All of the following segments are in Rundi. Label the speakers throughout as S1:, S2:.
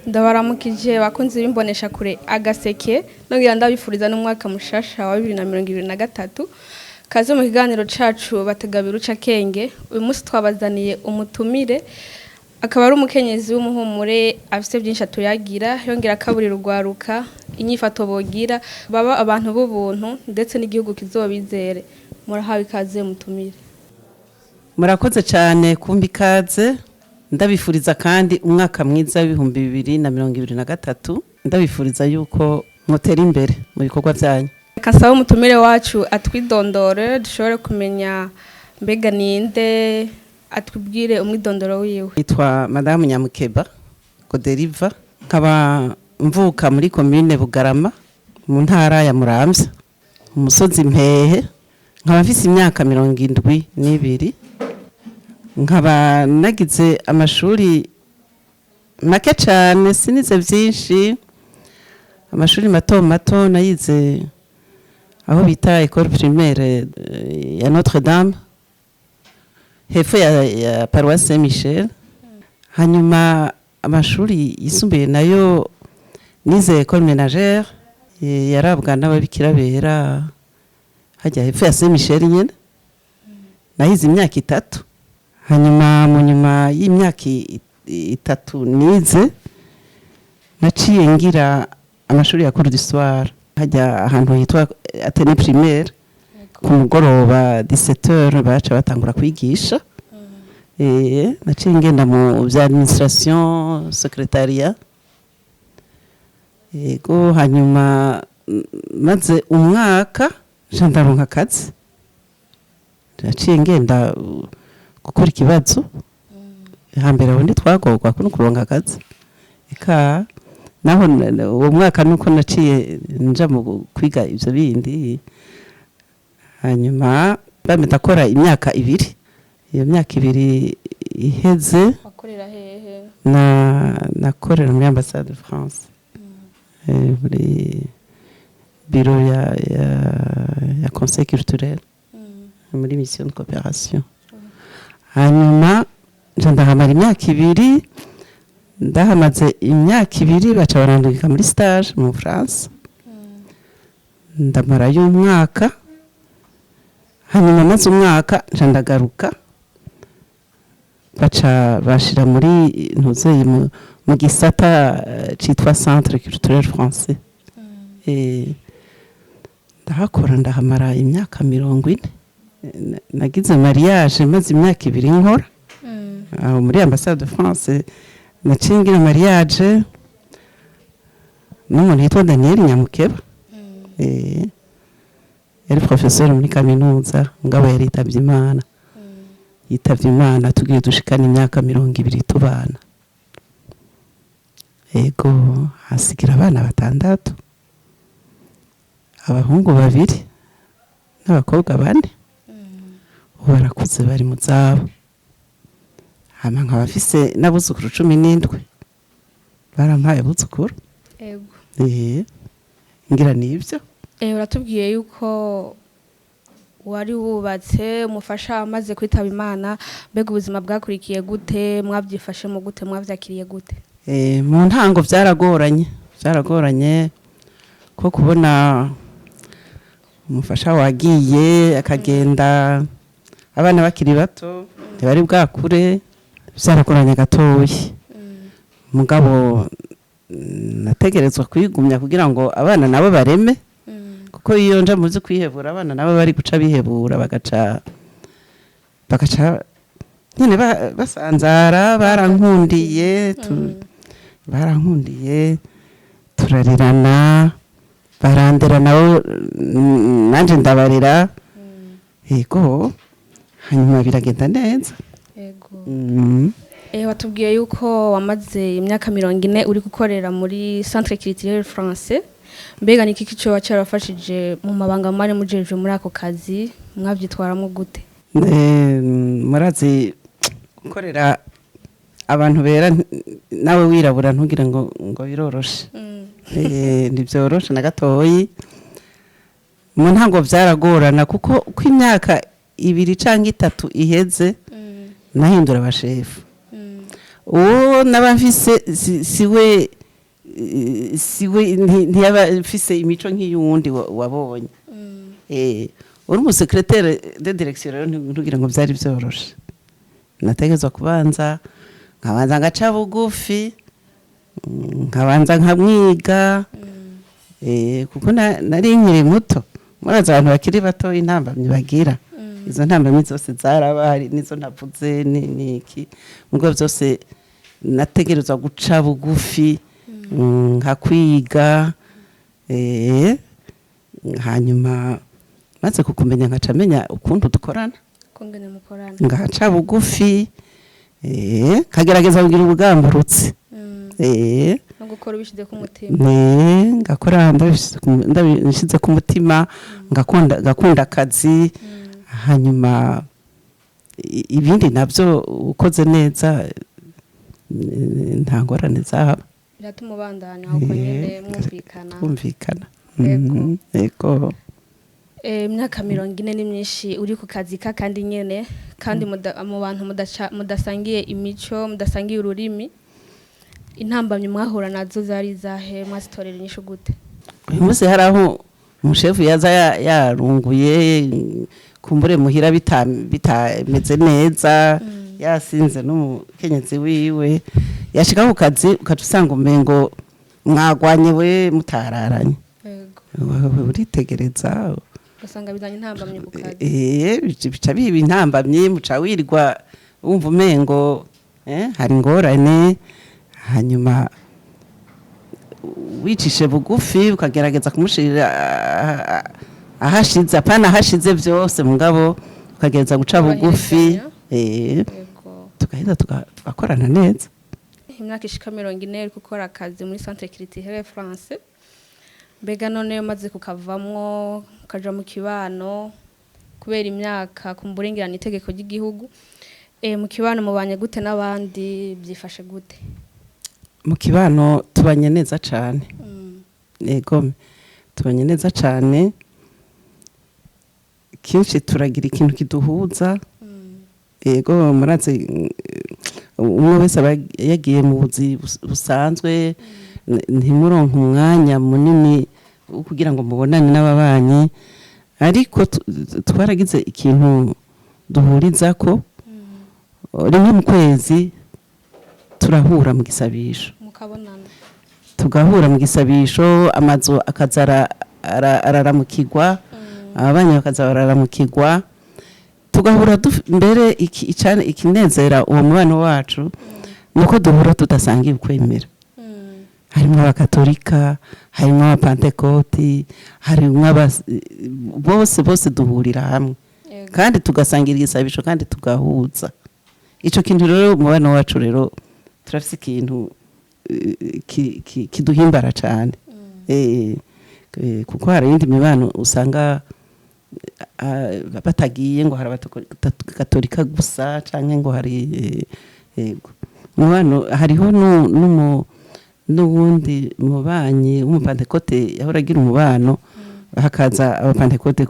S1: Ndabaramukije bakunzi b'imbonesha kure Agaseke, nongera ndabifuriza n'umwaka mushasha wa 2023. Kaze mu kiganiro cacu Bategabira Uca Kenge. Uyu munsi twabazaniye umutumire, akaba ari umukenyezi w'umuhumure, afise byinshi atuyagira, yongera akaburira urwaruka inyifato bogira baba abantu b'ubuntu, ndetse n'igihugu kizobizere. Murahawe ikaze, mutumire.
S2: Murakoze cyane kumpa ikaze. Ndabifuriza kandi umwaka mwiza w'2023. Ndabifuriza yuko mutera imbere mu bikorwa byanyu.
S1: Reka nsaba umutumire wacu atwidondore, dushobore kumenya mbega ninde, atubwire umwidondoro wiwe.
S2: Yitwa Madamu Nyamukeba Goderiva, nkaba mvuka muri komine Bugarama, mu ntara ya Muramvya, umusozi Mpehe. Nkaba mfise imyaka 72, nkaba nagize amashuri make cyane, sinize byinshi. Amashuri mato mato nayize aho bita École primaire ya Notre Dame, hepfo ya paroisse Saint Michel. Hanyuma amashuri yisumbuye nayo nize école ménagère, yarabwa n'ababikira bera, hajya hepfo ya Saint Michel nyene. Nahize imyaka 3. Hanyuma mu nyuma y'imyaka 3 nize, naciye ngira amashuri ya cours du soir, hajya ahantu hitwa Athénée primaire. Ku mugoroba 17h baca batangura kwigisha. Naciye ngenda mu bya administration, secrétariat. Yego, hanyuma maze umwaka nca ndaronka akazi. Naciye ngenda gukora ikibazo. Hambere aho ntitwagorwa kuno kuronka akazi. Eka naho uwo mwaka nuko naciye nja mu kwiga ivyo bindi. Hanyuma bambe ndakora imyaka 2. Iyo myaka 2 iheze,
S1: Wakorera hehe?
S2: na nakorera muri ambassade de France, muri bureau ya conseil culturel, muri mission de coopération. Hanyuma nja ndahamara imyaka 2. Ndahamaze imyaka 2, baca barandungika muri stage mu France, ndamarayo umwaka. Hanyuma maze umwaka nca ndagaruka, baca bashira muri ntuzeye mu gisata citwa Centre culturel français. Ndahakora, ndahamara imyaka 40. Nagize mariage maze imyaka 2 nkora aho muri ambassade de France. Naciye ngira mariage n'umuntu yitwa Daniel Nyamukeba. Yari professeur muri kaminuza, mugabo yari yitavye Imana. Yitavye Imana tugiye dushikana imyaka 20 tubana. Ego, hasigira abana batandatu, abahungu babiri n'abakobwa bane. Ubu barakuze, bari mu zabo. Hama nkaba mfise n'abuzukuru 17, barampaye abuzukuru. Ngira nibyo.
S1: Uratubwiye yuko wari wubatse, umufasha amaze kwitaba Imana. Mbega ubuzima bwakurikiye gute? Mwabyifashemo gute? Mwavyakiriye gute?
S2: Mu ntango byaragoranye, byaragoranye ko kubona umufasha wagiye akagenda abana bakiri bato, ntibari bwakure, byaragoranye gatoya. Mugabo nategerezwa kwigumya kugira ngo abana nabo bareme, kuko iyo nja mu byo kwihebura, abana nabo bari guca bihebura, bagaca nyine basanzara. Barankundiye, barankundiye, turarirana, barandera nabo, nanje ndabarera. Yego, hanyuma biragenda neza.
S1: Watubwiye yuko wamaze imyaka 40 uri gukorera muri Centre Culturel Français. Mbega ni iki coba carafashije mu mabanga mwari mujejwe muri ako kazi? Mwavyitwaramo gute?
S2: Murazi gukorera abantu bera nawe wirabura, ntugire ngo biroroshe. Ntibyoroshe na gatoyi. Mu ntango byaragorana, kuko uko imyaka 2 cyangwa 3 iheze, nahindura abashefu. Uwo naba mfise siwe, siwe ntiyaba mfise imico nk'iy'uwundi wabonye. Uri umu secrétaire de direction rero, ntugire ngo vyari vyoroshe. Nategerezwa kubanza nkabanza ngaca bugufi, nkabanza nkamwiga, kuko nari nkiri muto. Murazi abantu bakiri bato intambamyi bagira. Izo ntambamyi zose zaraba, hari nizo navuze niki, mugo byose nategerezwa guca bugufi, nkakwiga, hanyuma maze kukumenya nkaca menya ukuntu dukorana.
S1: Kungene mukorana.
S2: Ngaca bugufi, nkagerageza kugira ubugamburutsi.
S1: No gukora ubishyize ku mutima.
S2: Ne ngakora ndabishyize ku mutima, ngakunda akazi. Hanyuma ibindi nabyo ukoze neza, nta ngorane zahaba.
S1: Biratuma ubandanya uko nyene mwumvikana.
S2: Twumvikana.
S1: Yego.
S2: Yego.
S1: Imyaka 40 ni myinshi uri ku kazi kandi nyene, kandi mu bantu mudasangiye imico, mudasangiye ururimi. Intambamyi mwahura nazo zari zahe? Mwazitorera inyishu gute?
S2: Uyu munsi hari aho umushefu yaza yarunguye, kumbure muhira bitameze neza, yasinze n'umukenyezi wiwe, yashika ku kazi ukaca usanga umengo mwagwanye we mutararanye.
S1: Yego.
S2: Uritegereza.
S1: Ugasanga bizanye intambamyi ku kazi.
S2: Bica biba intambamyi, muca wirwa wumva umengo hari ingorane. Hanyuma wicishe bugufi, ukagerageza kumushirira ahashize, apana ahashize byose, mugabo ukagerageza guca bugufi.
S1: Yego.
S2: Tugaheza tugakorana neza.
S1: Imyaka ishika 40 uri gukora akazi muri Centre Culturel Français. Mbega none umaze kukavamwo ukaja mu kibano, kubera imyaka kumburengirana itegeko ry'igihugu, mu kibano mubanye gute n'abandi? Byifashe gute?
S2: Mu kibano tubanye neza cane. Yego, tubanye neza cane. Kenshi turagira ikintu kiduhuza. Yego, murazi, umwe wese aba yagiye mu buzi busanzwe, ntimuronke umwanya munini wo kugira ngo mubonane n'ababanyi, ariko twaragize ikintu duhurizako. Rimwe mu kwezi turahura mu gisabisho.
S1: Mukabonana.
S2: Tugahura mu gisabisho, amazu akaza araramukirwa, ababanyi bakaza bararamukirwa, tugahura. Mbere ikinezera uwo mubano wacu nuko duhura tudasangiye ukwemera. Harimo abakatolika, harimo abapantekoti, harimo bose bose duhurira hamwe. Kandi tugasangira igisabisho kandi tugahuza. Ico kintu rero, umubano wacu rero, turafise ikintu kiduhimbara cane. Kuko hari iyindi mibano usanga batagiye ngo hari abagatolika gusa canke ngo hari yego, umubano hariho n'uwundi mubanyi w'umupantekote yahora agira umubano, hakaza abapantekote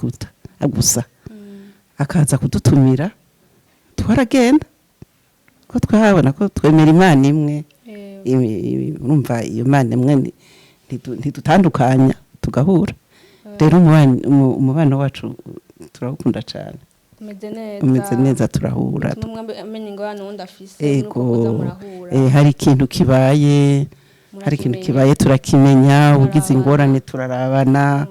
S2: gusa, akaza kudutumira, twaragenda ko twabona ko twemera Imana imwe. Urumva iyo Mana imwe ntidutandukanya, tugahura. Rero umubano wacu turawukunda cyane.
S1: Umeze neza.
S2: Umeze neza, turahura.
S1: Bituma umwe amenya ingorane uwundi afise,
S2: ego
S1: nuko kuza murahura.
S2: Hari ikintu kibaye, hari ikintu
S1: Murakimenya.
S2: kibaye turakimenya, ugize
S1: Murarabana.
S2: ingorane turarabana.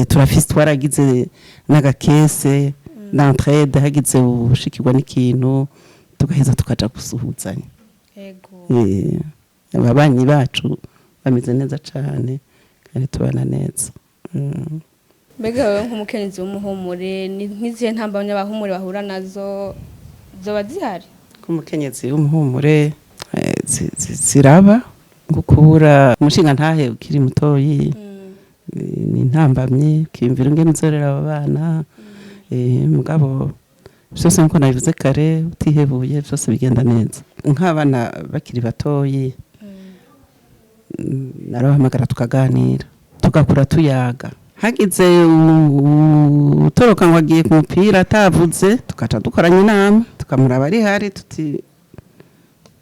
S2: Turafise, twaragize n'agakese d'entraide, hagize ubushikirwa n'ikintu tugaheza tukaja gusuhuzanya. Ababanyi bacu bameze neza cane kandi tubana neza.
S1: Mbega wewe nk'umukenyezi w'umuhumure, ni nk'izihe ntambamyi abahumure bahura nazo? Zoba zihari?
S2: K'umukenyezi w'umuhumure, ziraba nko kubura umushinga ntahe ukiri mutoyi. Ni intambamyi, ukiyumvira ingene uzorera aba bana. Mugabo byose nkuko nabivuze kare, utihebuye byose bigenda neza. Nk'abana bakiri batoyi, narabahamagara tukaganira, tugakura tuyaga. Hagize utoroka ngo agiye ku mupira atavuze, tukaca dukoranya inama, tukamuraba ari hari, tuti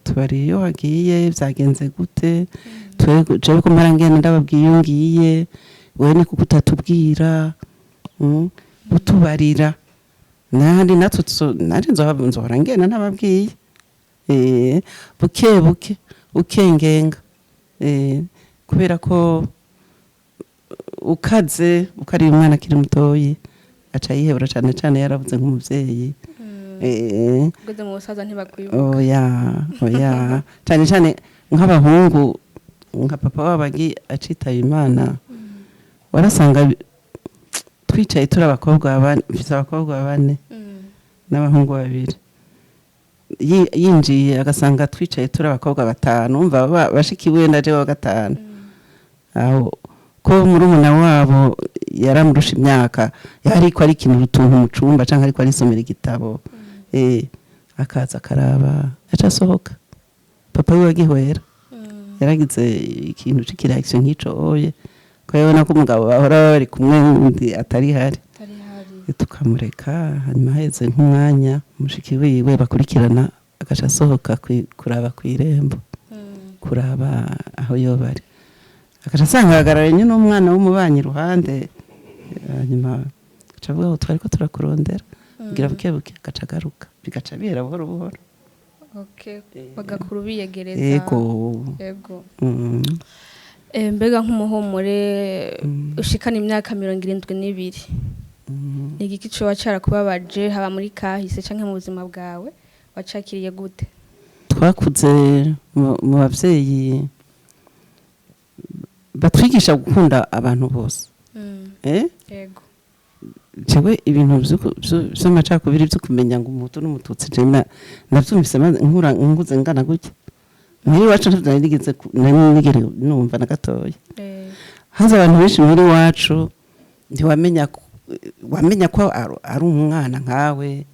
S2: Tubariye iyo wagiye, vyagenze gute? Jewe ko mpora ngenda ndababwiye iyo ngiye, wewe ni kuko utatubwira? Utubarira nandi natwe nanje nzohora ngenda ntababwiye. Buke buke ukengenga, kubera ko ukaze ukariye umwana akiri mutoyi aca yihebura, cane cane yarabuze nk'umuvyeyi.
S1: Ugeze mu busaza ntibakwibuka.
S2: Oya, oya, cane cane nk'abahungu, nka papa wabo acitaba Imana, warasanga twicaye turi abakobwa bane, mfise abakobwa bane n'abahungu babiri. Yinjiye agasanga twicaye turi abakobwa batanu, umva bashiki wiwe ndaje wa gatanu, aho ko murumuna wabo yaramurusha imyaka, yariko arikinira utuntu mu cumba canke ariko arisomera igitabo, akaza akaraba, aca asohoka. Papa wiwe agihwera yaragize ikintu c'ikireaction nk'ico oye, ko yabona ko umugabo bahora bari kumwe wundi atari hari.
S1: Atari hari.
S2: Tukamureka, hanyuma haheze nk'umwanya mushiki wiwe bakurikirana agaca asohoka kuraba kw'irembo, kuraba aho yoba ari, agaca asanga ahagararanye n'umwana w'umubanyi iruhande. Hanyuma agaca avuga ngo twariko turakurondera, kugira buke buke agaca agaruka, bigaca bihera buhoro buhoro.
S1: Okay, bagakuru biyegereza.
S2: Yego.
S1: Yego. Mbega nk'umuhumure ushikana imyaka 72, ni igiki coba carakubabaje, haba muri kahise canke mu buzima bwawe? Wacakiriye gute?
S2: Twakuze mu bavyeyi batwigisha gukunda abantu bose.
S1: Yego.
S2: Jewe ibintu vy'amacakubiri vyo kumenya ngo umuhutu n'umututsi, je navyumvise nkura, nkuze ngana gutya. Muhira iwacu ntavyo nari nigeze nari nigere numva na gatoya. Haza abantu benshi muhira iwacu, ntiwamenya wamenya ko ari umwana nkawe,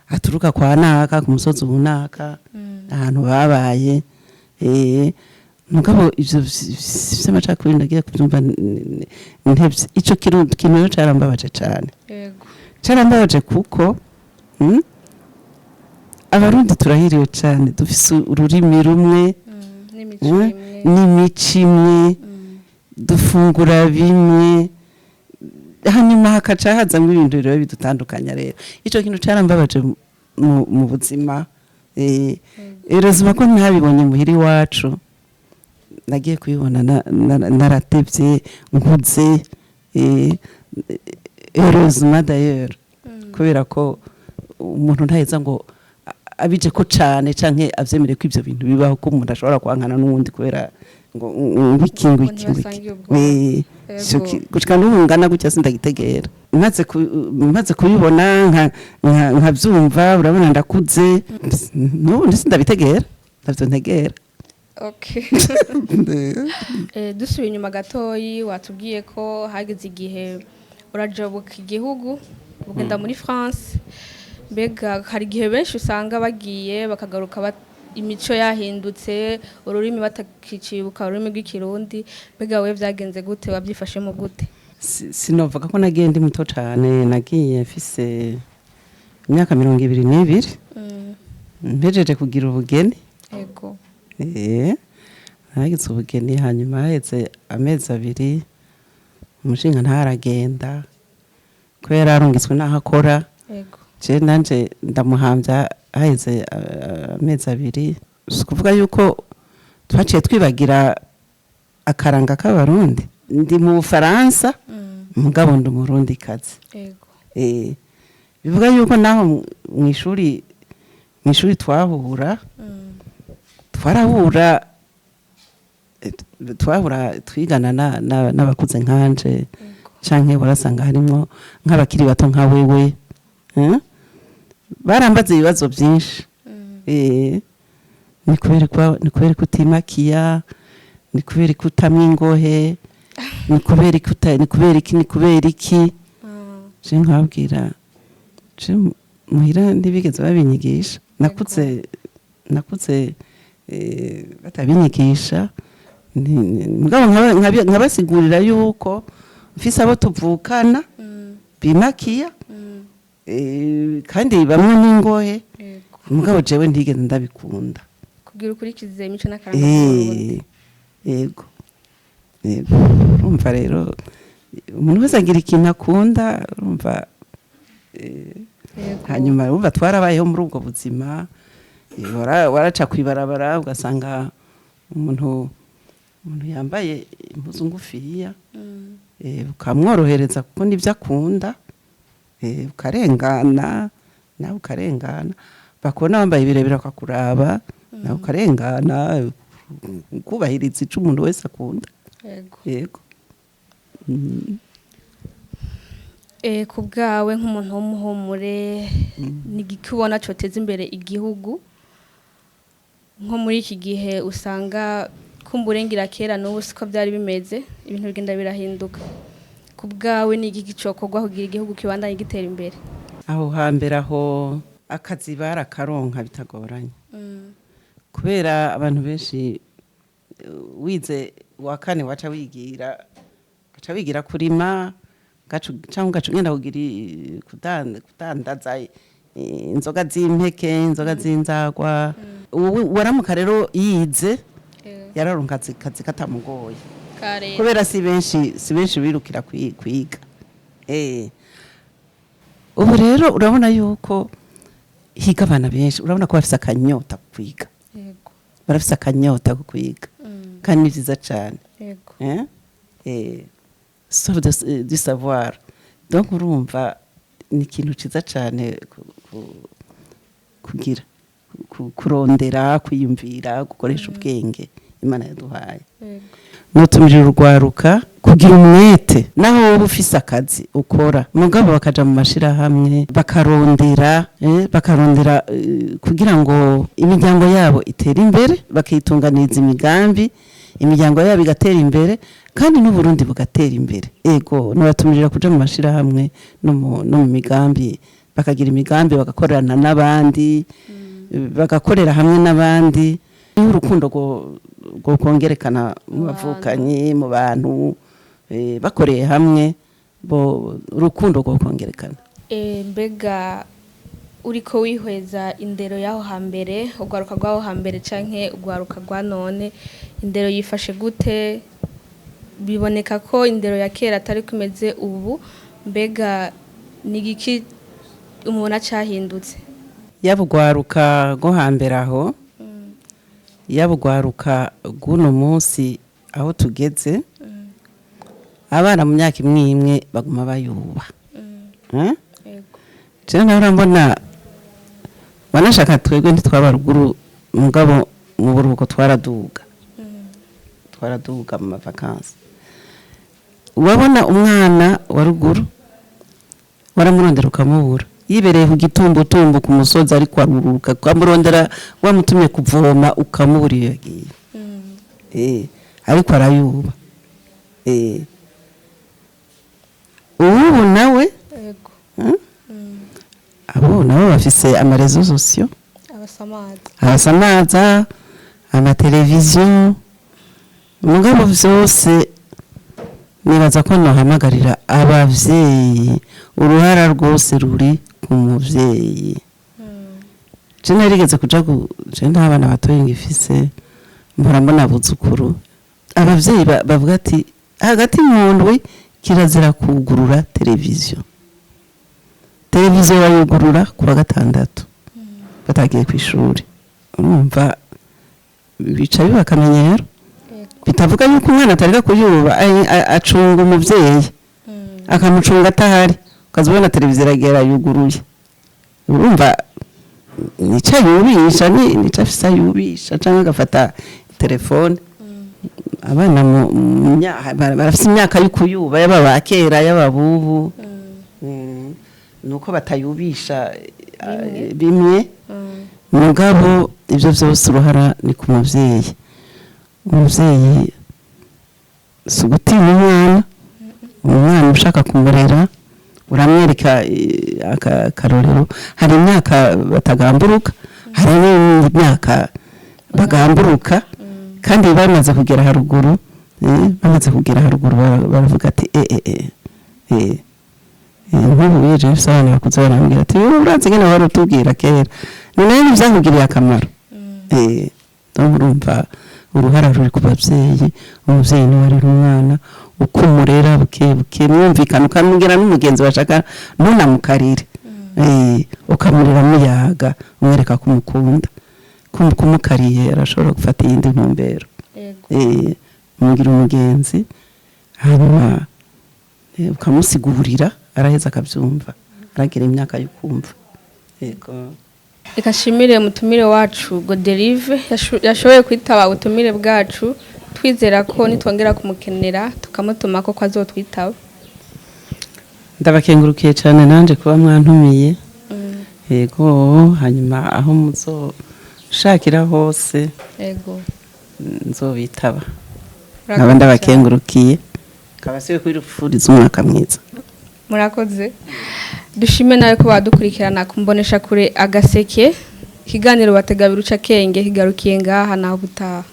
S2: aturuka kwa naka ku musozi runaka, ahantu babaye. Mugabo ivyo vy'amacakubiri ndagiye kuvyumva ntevye. Ico kintu rero carambabaje cane. Carambabaje kuko Abarundi turahiriwe cane, dufise ururimi rumwe,
S1: N'imico imwe.
S2: N'imico imwe, dufungura bimwe, hanyuma hakaca hazamwo ibintu rero bidutandukanya. Rero ico kintu carambabaje mu buzima. Heureusement ko ntabibonye muhira iwacu, nagiye kubibona naratevye nkuze. Heureusement d'ailleurs, kubera ko umuntu ntaheza ngo abije ko cane canke avyemere ko ivyo bintu bibaho, ko umuntu ashobora kwankana n'uwundi kubera ngo ngwiki
S1: Ngo
S2: ngwiki ngwiki.
S1: ntibasangiye ubwoko.
S2: Gushika n'ubu ngana gutya sindagitegera. Maze kubibona nkavyumva, urabona ndakuze, n'ubu sindabitegera, ntavyo ntegera.
S1: Okay. Dusubiye inyuma gatoyi, watubwiye ko hageze igihe urajabuka igihugu ugenda muri France. Mbega hari igihe benshi usanga bagiye bakagaruka imico yahindutse, ururimi batakicibuka, ururimi rw'Ikirundi. Mbega wewe vyagenze gute? Wabyifashemo gute?
S2: Sinovuga ko nagiye ndi muto cane, nagiye mfise imyaka 22, mpejeje kugira ubugeni. Nagize ubugeni, hanyuma haheze amezi 2 umushinga ntaragenda kubera yarungitswe n'aho akora. Je nanje ndamuhambya haheze amezi 2. Si ukuvuga yuko twaciye twibagira akaranga k'Abarundi. Ndi mu Bufaransa, mugabo ndi Umurundi kazi. Bivuga yuko naho mw'ishuri twahura, twarahura, twahura twigana n'abakuze nkanje, canke warasanga harimwo nk'abakiri bato nka wewe, eh? Barambaza ibibazo byinshi. Ni kubera ko utimakiya, ni kubera ko utamwa ingohe, ni kubera ko ni kubera iki, ni kubera iki. Je nkababwira, je muhira ntibigeze babinyigisha, nakuze batabinyigisha. Mugabo nkabasigurira yuko mfise abo tuvukana bimakiya, kandi bamwe n'ingohe. Mugabo jewe ntigeze ndabikunda.
S1: Kugira ukurikize imico n'akaranga k'Uburundi.
S2: Yego, yego, urumva rero umuntu wese agira ikintu akunda, urumva. Hanyuma urumva twarabayeho muri ubwo buzima. Waraca kwibarabara ugasanga umuntu yambaye impuzu ngufiya, ukamworohereza kuko nibyo akunda, ukarengana nawe ukarengana, bakubona wambaye birebire bakakuraba, nawe ukarengana, kubahiriza ico umuntu wese akunda. Yego.
S1: Ku bwawe nk'umuntu w'umuhumure, ni igiki ubona coteza imbere igihugu nko muri iki gihe usanga kumburengera kera n'ubu siko byari bimeze, ibintu bigenda birahinduka? Ku bwawe ni igiki cokorwa kugira igihugu kibandanye gitera imbere?
S2: Aho hambere aho akazi barakaronka bitagoranye, kubera abantu benshi, wize wa kane waca wigira, ugaca wigira kurima, canke ugaca ugenda kugira kudandaza inzoga z'impeke, inzoga z'inzagwa. Ubu waramuka rero yize, yararonka akazi katamugoye.
S1: Kare.
S2: Kubera si benshi birukira kwiga. Ubu rero urabona yuko higa abana benshi, urabona ko bafise akanyota ko kwiga. Barafise akanyota ko kwiga, kandi ni vyiza cane. Eh? Soif du savoir. Donc urumva ni ikintu ciza cane kugira kurondera, kwiyumvira, gukoresha ubwenge Imana yaduhaye. Nutumirira urwaruka kugira umwete, naho wowe ufise akazi ukora, mugabo bakaja mu mashirahamwe bakarondera, bakarondera, kugira ngo imiryango yabo itere imbere, bakitunganiriza imigambi, imiryango yabo igatera imbere kandi n'Uburundi bugatera imbere. Ego, nabatumirira kuja mu mashirahamwe no mu migambi, bakagira imigambi, bagakorana n'abandi, bagakorera hamwe n'abandi. Niho urukundo rwo kongerekana mu bavukanyi, mu bantu, bakoreye hamwe, bo urukundo rwo kongerekana.
S1: Mbega uriko wihweza indero y'aho hambere, urwaruka rw'aho hambere canke urwaruka rwa none, indero yifashe gute? Biboneka ko indero ya kera atari ko imeze ubu. Mbega ni igiki umubona cahindutse?
S2: Yaba urwaruka rwo hambere aho, yaba urwaruka rw'uno munsi aho tugeze, abana mu myaka imwe imwe baguma bayuba. Eh?
S1: Yego.
S2: Jewe nahora mbona, wanashaka twebwe ntitwaba ruguru, mugabo mu buruhuko twaraduga, twaraduga mu mavakansi. Wabona umwana wa ruguru waramurondera ukamubura, yibereye ku gitumbutumbu ku musozi, ariko aruruka, ukamurondera, wamutumye kuvoma ukamubura iyo yagiye. Ariko arayuba. Ubu nawe, Abo nabo bafise ama réseaux sociaux.
S1: Abasamaza.
S2: Abasamaza, amateleviziyo. Mugabo vyose nibaza ko nohamagarira abavyeyi, uruhara rwose ruri ku muvyeyi. Je narigeze kuja je nta bana batoyi ngifise, mpora mbona abuzukuru, abavyeyi bavuga ati hagati mu ndwi kirazira kugurura televiziyo, televiziyo bayugurura ku wa gatandatu batagiye ku ishuri. Urumva bica biba akamenyero. Bitavuga yuko umwana atareka kuyuba, acunga umuvyeyi, akamucunga atahari, ukaza ubona televiziyo iragera yuguruye. Urumva nica yubisha, ni nica afise ayubisha, canke agafata telefone. Abana mu barafise imyaka yo kuyuba, yaba ba kera, yaba bubu. Nuko batayubisha bimwe. Mugabo ivyo vyose uruhara ni ku muvyeyi. Umuvyeyi si ugutinya umwana, umwana ushaka kumurera uramwereka akarorero. Hari imyaka batagamburuka, hari n'iyindi myaka bagamburuka, kandi bamaze kugera haruguru, bamaze kugera haruguru baravuga ati e e e e. Nk'ubu iyo jewe mfise abana bakuze barambwira ati: "Wowe urazi ingene wari utubwira kera, ni nayo ntivyakugiriye akamaro." Donc urumva uruhara ruri ku bavyeyi. Umuvyeyi niwe arera umwana, uko umurera buke buke, mwumvikana, ukamubwira n'umugenzi bashaka, ntunamukarire. Ukamurera muyaga, umwereka ko umukunda. Kumukariye arashobora gufata iyindi ntumbero. Umugira umugenzi, hanyuma ukamusigurira, araheza akabyumva, aragira imyaka yo kumva. Yego.
S1: Reka nshimire umutumire wacu Goderive yashoboye kwitaba ubutumire bwacu, twizera ko nitwongera kumukenera tukamutuma ko azotwitaba.
S2: Ndabakengurukiye cyane nanjye kuba mwantumiye. Yego, hanyuma aho muzoshakira hose nzobitaba.
S1: Murakoze
S2: Nkaba ndabakengurukiye, nkaba siwe kwirufuriza umwaka mwiza.
S1: Murakoze. Dushime nawe ko badukurikirana kumbonesha kure Agaseke. Ikiganiro Bategabira Uca Kenge kigarukiye ngaha, naho butaha.